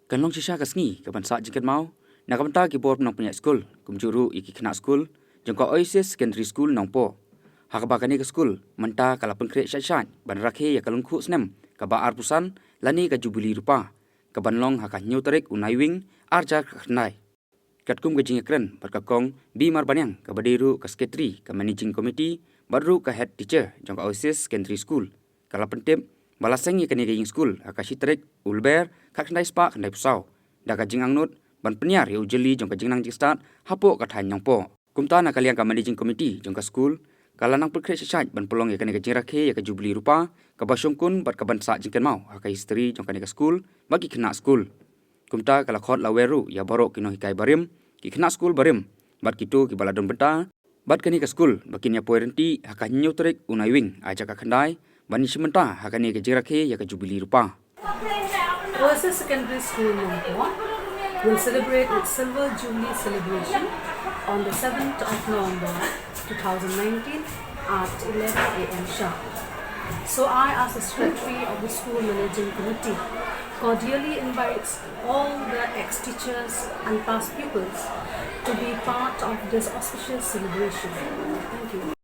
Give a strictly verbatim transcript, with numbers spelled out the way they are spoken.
Kan long shisha ka sngi ka ban sah jingkynmaw na ka bynta ki bor nongpynïaid skul, kumjuh ruh ïa ki khynnah skul jong ka Oasis Secondary School Nongpoh, ha kaba kane ka skul mynta ka la pynkhreh shait shait ban rakhe ïa ka lyngkhuh snem kaba arphew san lane ka Jubili Rupa, ka ban long ha ka hynñiew tarik u Naiwieng ar hajar khatkhyndai. Katkum ka jingïakren bad ka Kong B Marbaniang, kaba dei ruh ka Secretary ka Managing Committee bad ruh ka Head Teacher jong ka Oasis Secondary School, ka la pyntip ba la seng ïa kane ka ïing skul ha ka shi tarik u Lber khatkhyndai spah khyndaiphew saw da ka jingangnud ban pynïar ïa u jylli jong ka jingnang jingstad hapoh ka thaiñ Nongpoh. Kumta na ka liang ka Managing Committee jong ka skul ka la nang pynkhreh shait shait ban pynlong ïa kane ka jingrakhe ïa ka Jubili Rupa kaba shongkun bad ka ban sah jingkynmaw ha ka history jong kane ka skul bad ki khynnah skul. Kumta ka la khot lawer ruh ïa baroh ki nonghikai barim, ki khynnah skul barim bad kito kiba la don bynta bad kane ka skul ba kin ïa poi rynti ha ka hynñiew tarik u Naiwieng ar hajar khatkhyndai ban ïashim bynta ha kane ka jingrakhe ïa ka Jubili Rupa. Oasis Secondary School Nongpoh will celebrate its Silver Jubilee celebration on the seventh of November two thousand nineteen at eleven a m sharp. So I, as the secretary of the school managing committee, cordially invites all the ex-teachers and past pupils to be part of this auspicious celebration. Thank you.